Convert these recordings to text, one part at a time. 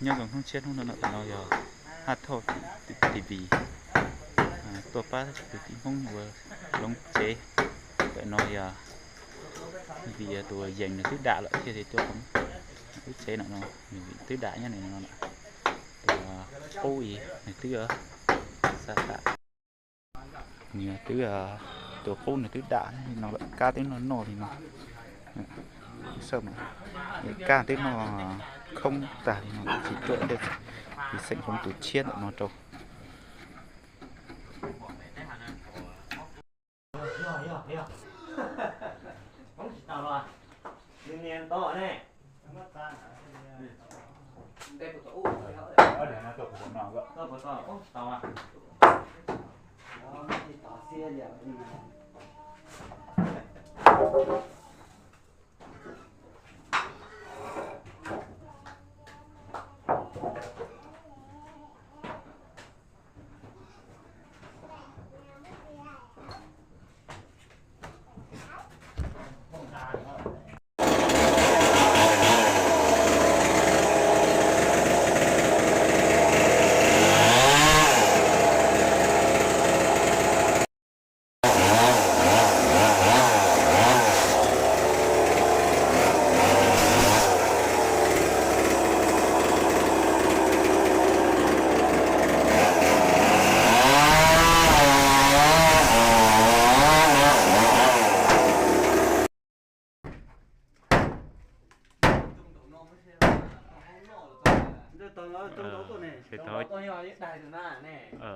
Nyob zoo hnub tshiab hnub no, ntawm no yog Haj Thoj T V tuaj pab kwv tij Hmoob ua loob tsev. Ntawm no yog vim tus yees nws twb dam lawm thiaj li tuaj hloov lub tsev no no, nws vim twb dam nyob no no. Tus qub nws twb xa tam, nws twb, tus qub nws twb dam li no lawm, kab twb noj noj li no. Kab twb noj khoob tag li no, tsis tuaj thiaj li xeem hloov tus tshiab ntawm no rau.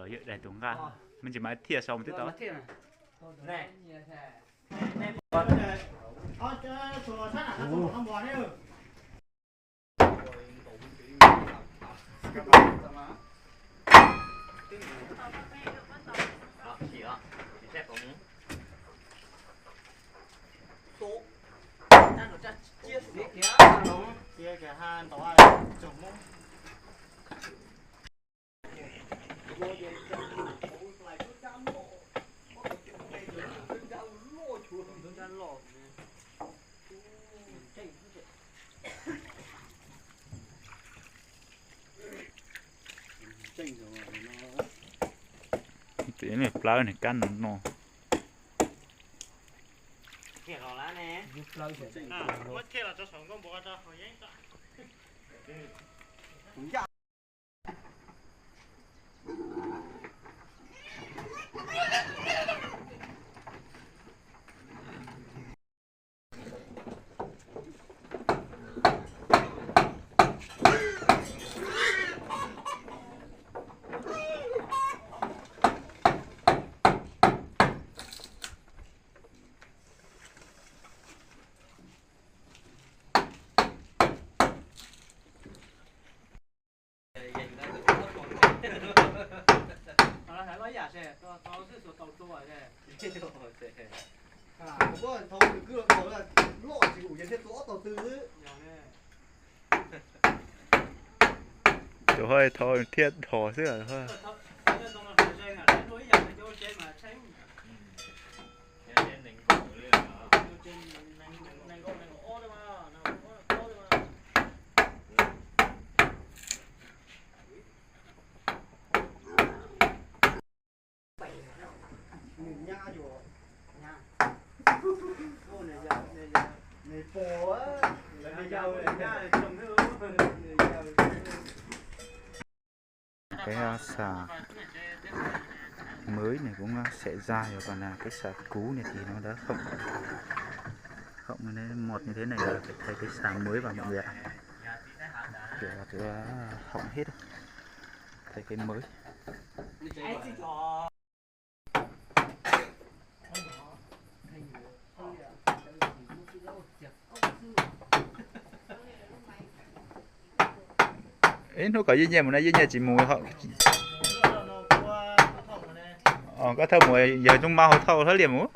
Yawg daig tus nqaj, me ntsis mas thiaj sau mus twb tau. Tus niag plawv niag kab no no. Tus ho thau thiab dhos xwb. Cái xà mới này cũng sẽ ra rồi, còn là cái xà cũ này thì nó đã hỏng, hỏng nên một như thế này là phải thay cái xà mới vào mọi người ạ. Kiểu là hỏng hết rồi. Thay cái mới. Ib hnub kom yeej nyiaj mus na, yeej nyiaj tsis mus hauv. Koj thauj mus, yawg Txooj Mab hauv thauj hlob liam mus.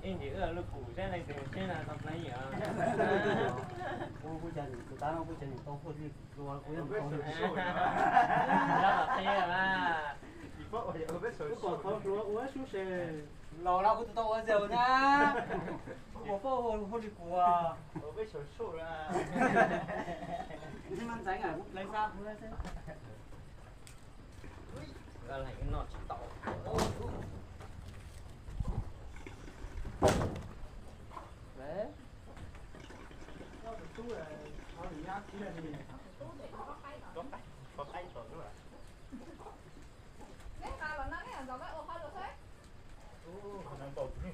Ib ntsis wb lub kus saib leej twg seb no tau plaub yim os. Kuv, kuv cas tus tab no kuv cas nim tau hauj lwm dua kuv yeej tau. Lawv los qhia mas. Kuv kom thov hluas ua ib sub se. Laus no kuv tus tau ua zes na. Kuv kom poj hauj lwm kuv. Kuv mas ntxeev kuv pleev xab kuv xwb. Noj tsis tau.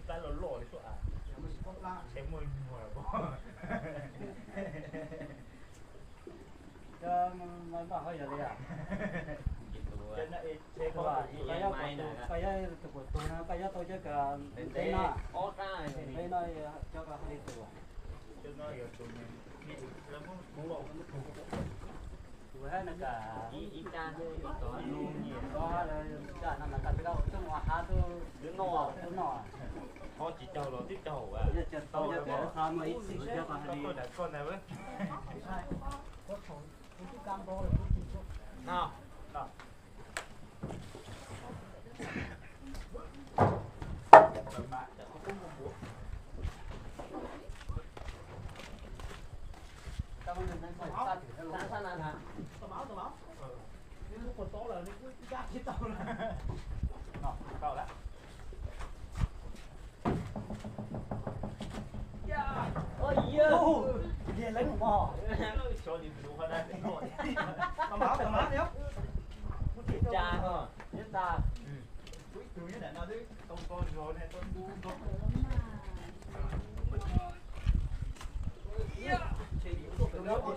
Tab loj loj li suab a, ntshe muaj nyuag lawm pob. Cov no npaj hauj yog li a? Koj yog tus kuam tug no, koj yog tau cov kawm ntev no, ntev no cov kawm hauj lwm tus. Tus hab no kawm, ib, ib, ib, ib, no mas koj twb koj twb mus ua hav twb noj, twb noj. Ho tsis caug los twb caug. Yog tsis tau cov kawm xav muaj ib txhis cov kawm hauj lwm.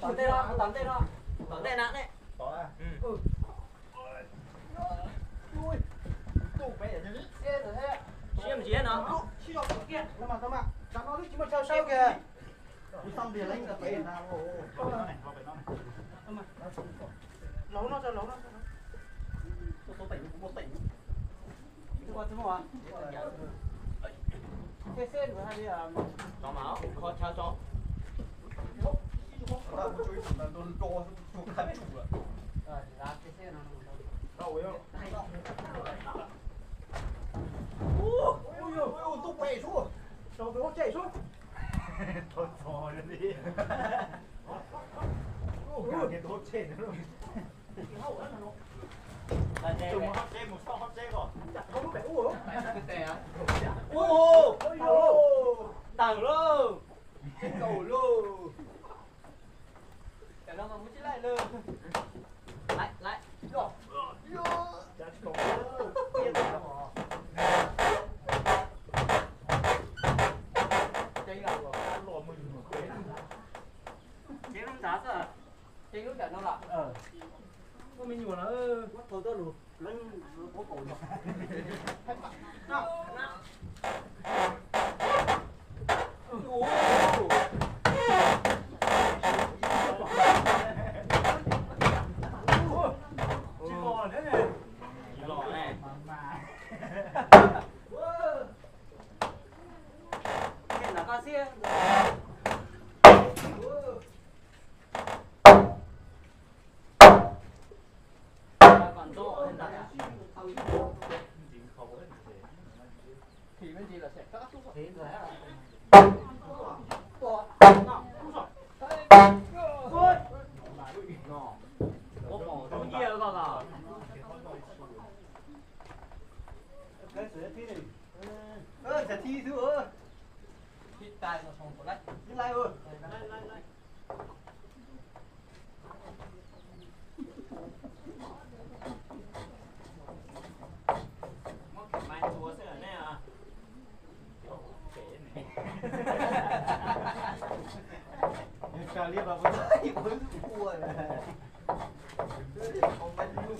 Tom ntej no, tom ntej no, tom ntej na. Siab ntsia no. Los no, los no. Kho chaw tso. Tus pem sub, rau tus hauv tseg sub. Tau txog li. Tus hauv tseg. Mus hauv tseg, mus hauv tseg os. Tawm lauj. Tsis tau lauj. Cov no mas muab tsis laij lauj. Laij, laij. Ceev lub ntxa xwb. Ceev lub ntxa no los. Muaj me nyuam lawm. Muab tau tuaj lus. Thi xwb. Thi tas no soo tuaj laij. Laij. Muab kheem mais tua xwb nej os. Ua,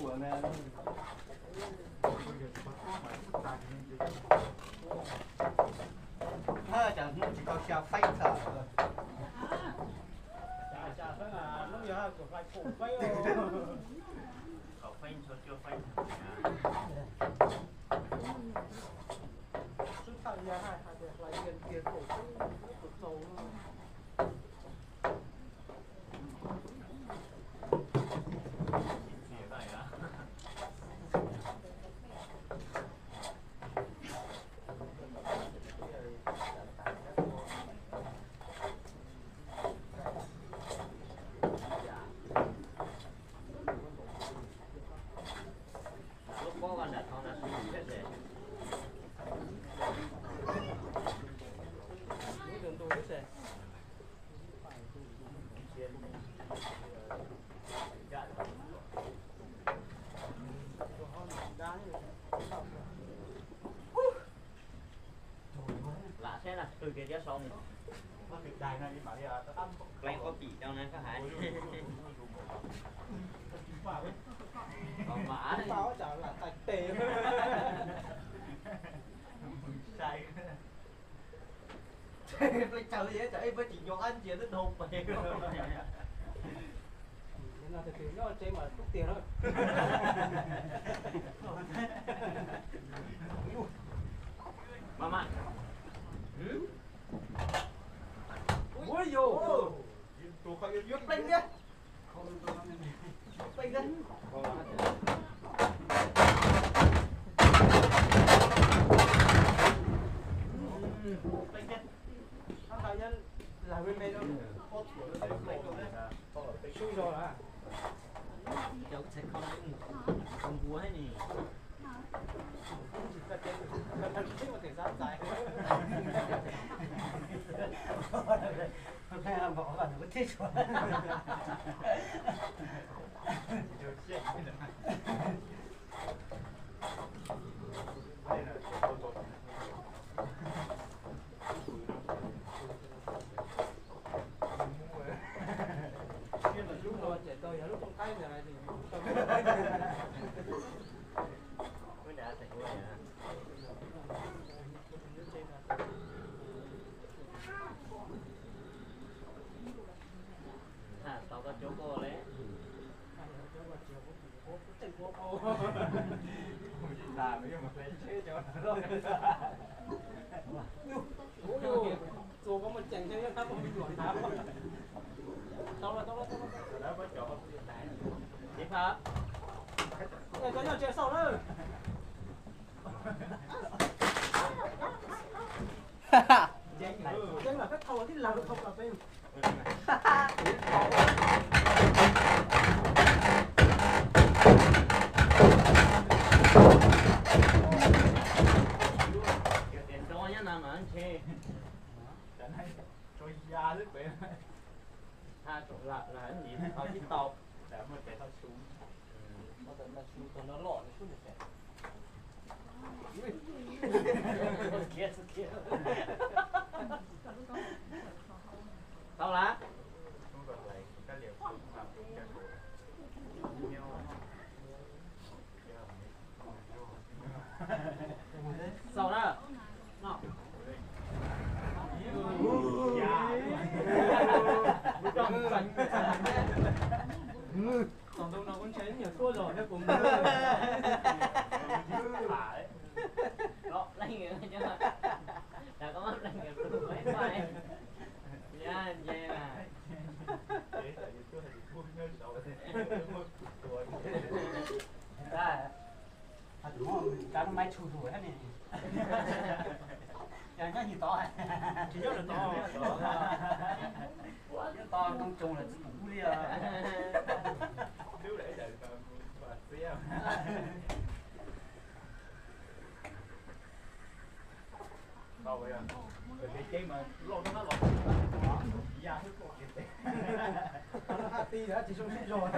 ua na. Cas hnub tsis tau xya feeb txawm. Lam saib na, qw kiag cov sau. Pleev qhov pim rau na koj hais. Pleev tsawv es tsam ib pab tsis nco qab ntsia twb dhau pes. Nyob tsev mas tub tiag na. Mas mas. Ua yus, yuav pleev thiab. Tau lawm. Xaus na. Tom ntoo no kuv ntshai nyuam suab zog thiab kuv mus. Los leej, los koj mab leej, ya nce mas. Cov no maiv tshum lawm ne. Yog nyob ntawm tod, tsis nyob ntawm tod, nyob tod ntoo tsoos lawm tsis pum ub li os. Ceeb lawm, ceeb lawm, ceeb me nyuam,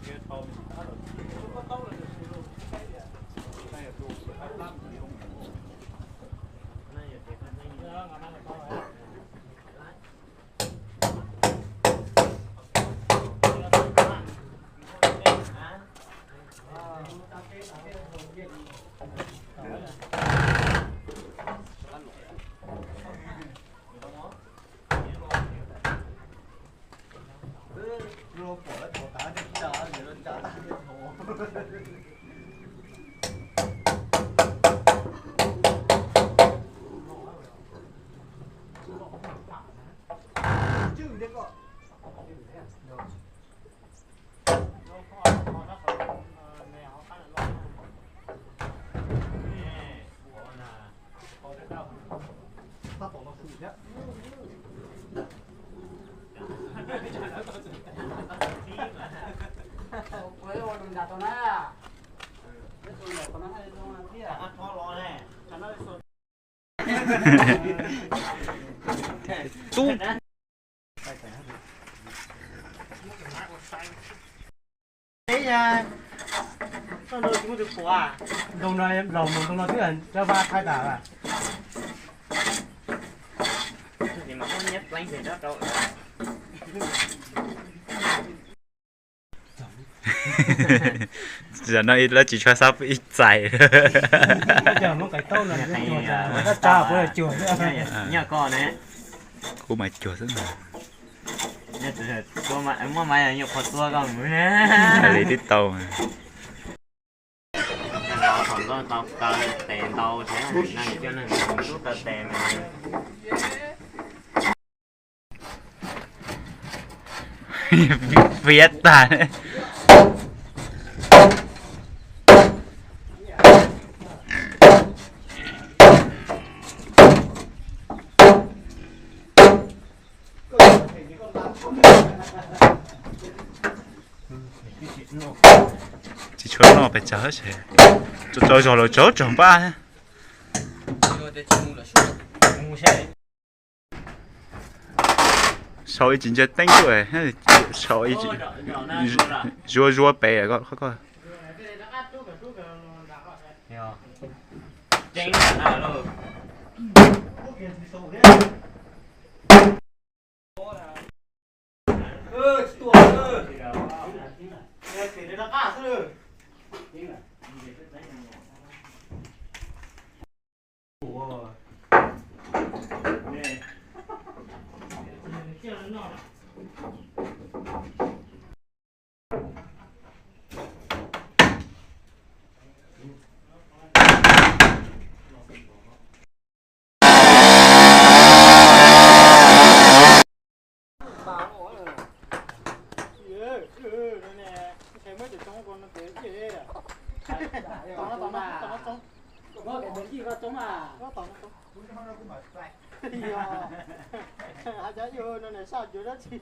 ceeb lawm. Tub. Ntoo no laus mus ntoo no twb cov vaj khai tas lawm. Zaum no lawv tsis tshua xav ib txais. Kuv mas cuag xwb. Muaj mas nyuam qhuav tua koj mus na. Li twb tau. Thaum nkauj tau kaw tes ntau thiab, neeg coj neeg ntub kaw tes mas. Fiab tag. Tsis tshua noj pes tsawg, tso zog los tsaug tsaug npab. Sau ib tsis ntsia teeb tuaj, sau ib tsis zuab zuab pem ko. Yog, hais cov yug no nws saj cuav dab tsi?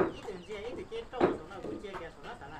Ib tug ntsia ib tug cia rau saum no, kuv cia kiag saum no xav na.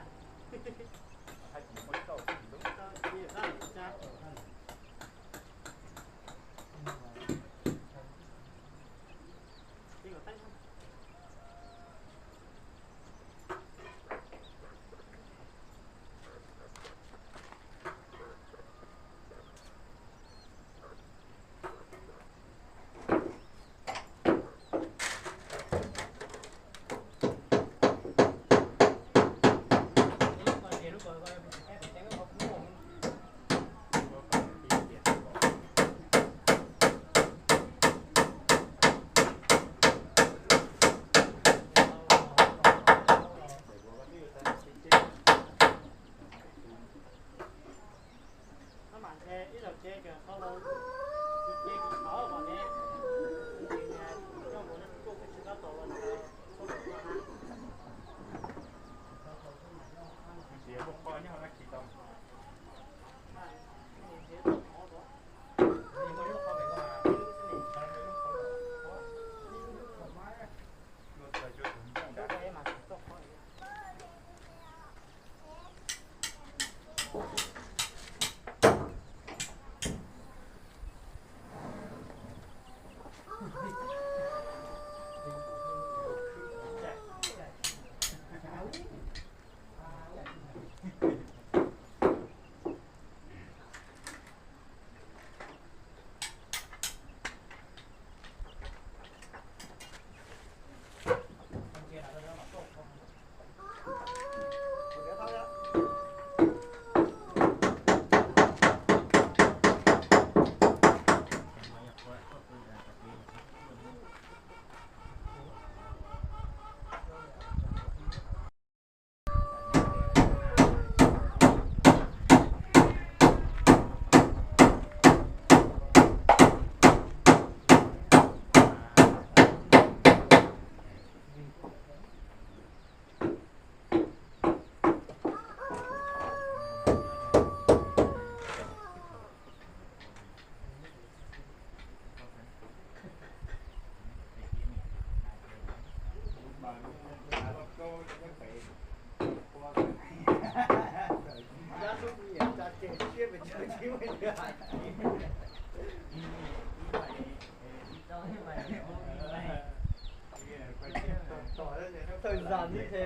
Thawj zaag ib tug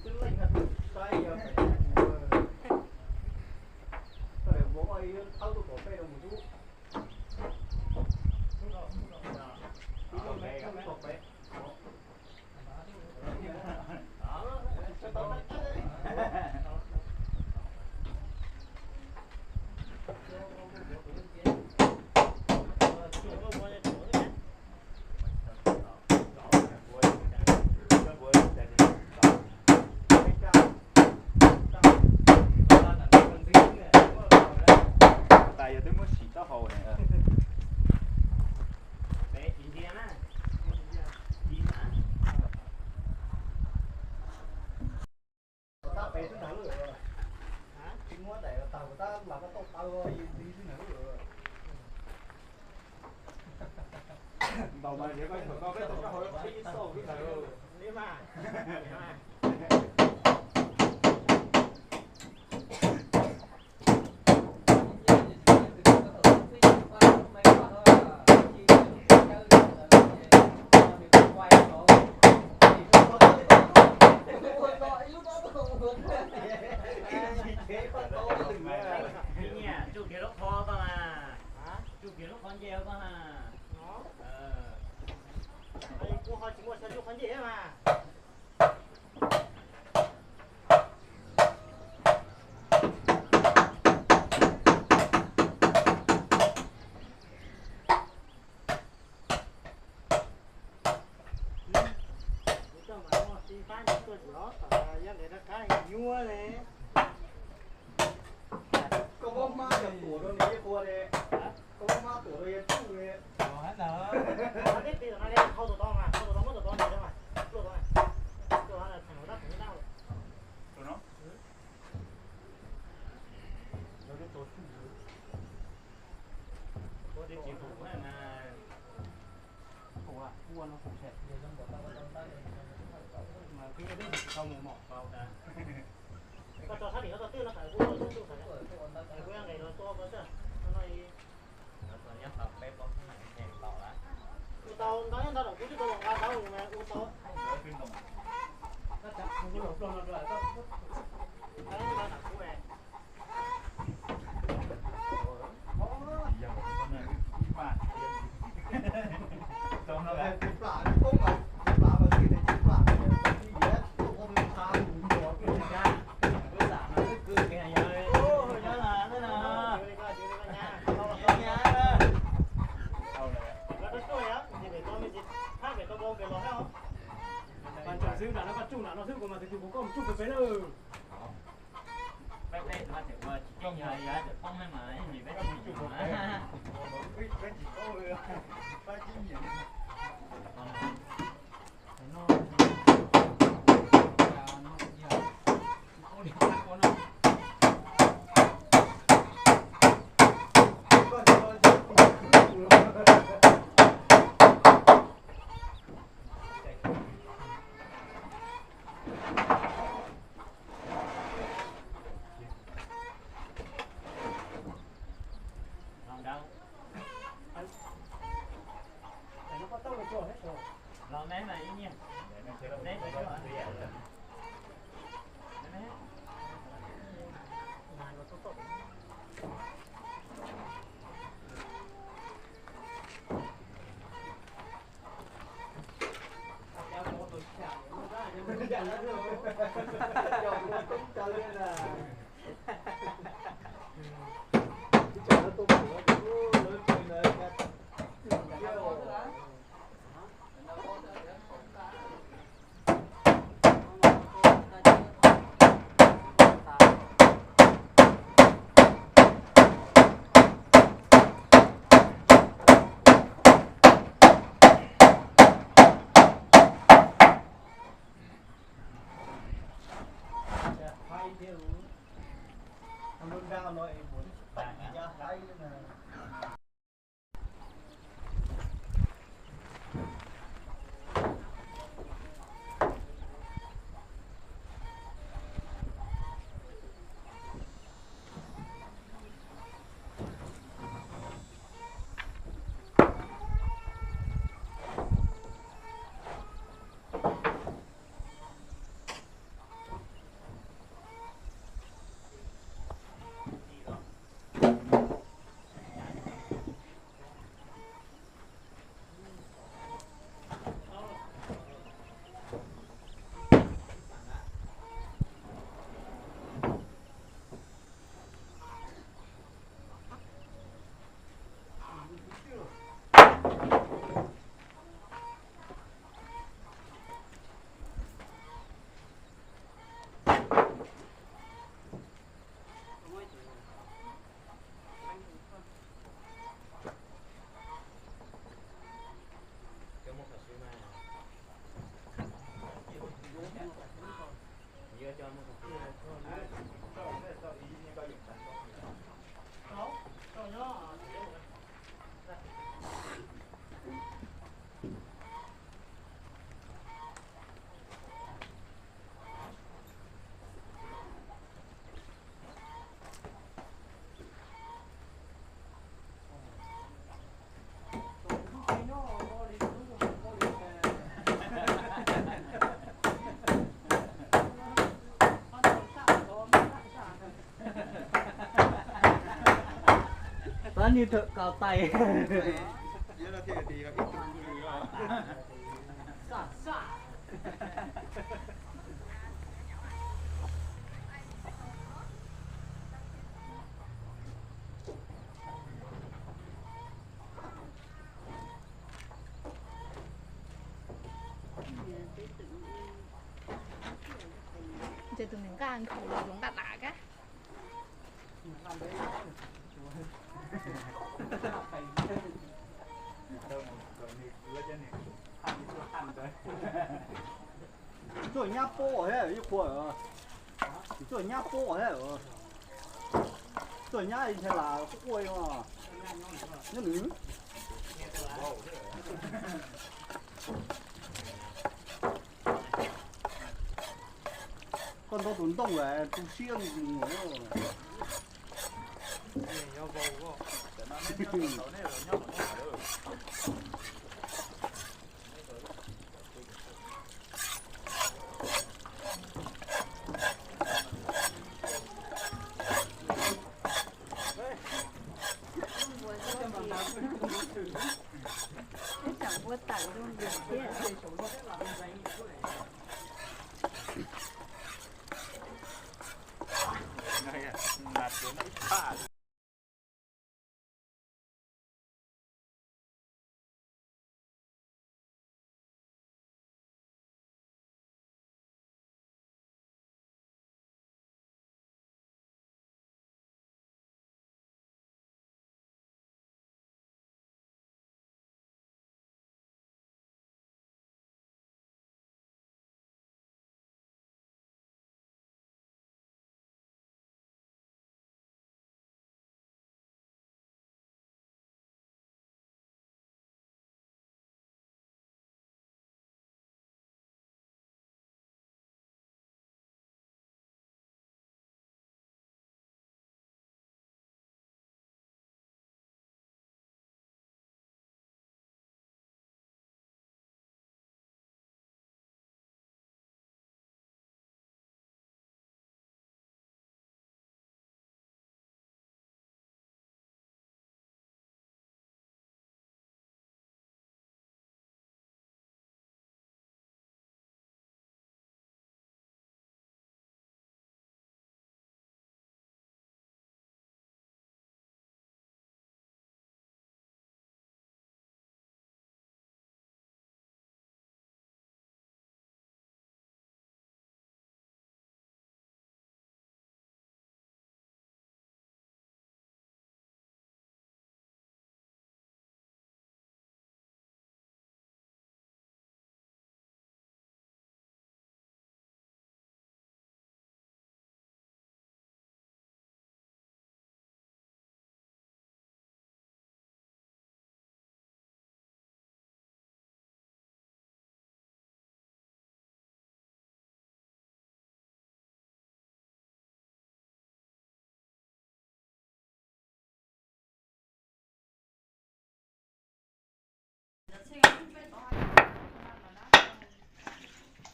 tub leej hab tug saib yog, thaum lawv muab ua ib thawb lub tom peb rau mus tub. Tais yog twb muab sim taub hau ne. Tab pem xwb ntag lauj. Tsis muab daim tag kuv tab las koj tauj taw ntxiv xwb ntag lauj. Tsuj kiag lub qhov koj mas. Tsuj kiag lub qhov ncej koj ha. Kuv ho tsis muaj siab tsuj qhov ncej mas. Kuv coj mas muaj tib pab nyiam tuaj zov tom yab ntev rab qab nyuaj li. Koj muab hmab yog tuam rau nws ib qhua li. Koj muab hmab tuam rau yog tsuj li. Hau tom no, hau tom no, muab tom no ntes rau mas, pluaj tom no, pluaj no, theem tab tom tab. Koj tso sab tim no tau twj no tawm kuv tau tsuj tawm, kuv nqes los tua koj xwb. Ua tau ntau nyob ntau, kuv twb tau los nqa tau mas ua tau. Ntau nyob ntau, kuv Mas tsuj nram no, koj tsuj nram no xwb, kuv mas tus tus kuv koj mus tsuj pem pem lawm. Như thợ cào tay. Ces tus niam nqaj nkhaus los tus nqaj dam kab. Txawj nyab pob thiab ib qhua, txawj nyab pob thiab, txawj nyab nthe las quaj nyob nws. Koj ntaus tus ntoo lawm tu siab mus.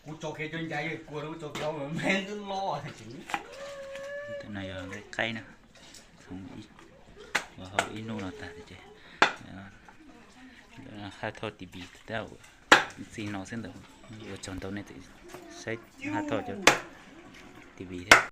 Kuv tso kev cov ncas kuv tso kev me twb loj. No yog lawv qaib na, ua hauj ib hnub no tag ces haj thauj T V tab, txij no xwb ntawd ua tsaug ntau nej saib haj thauj cov T V thiab.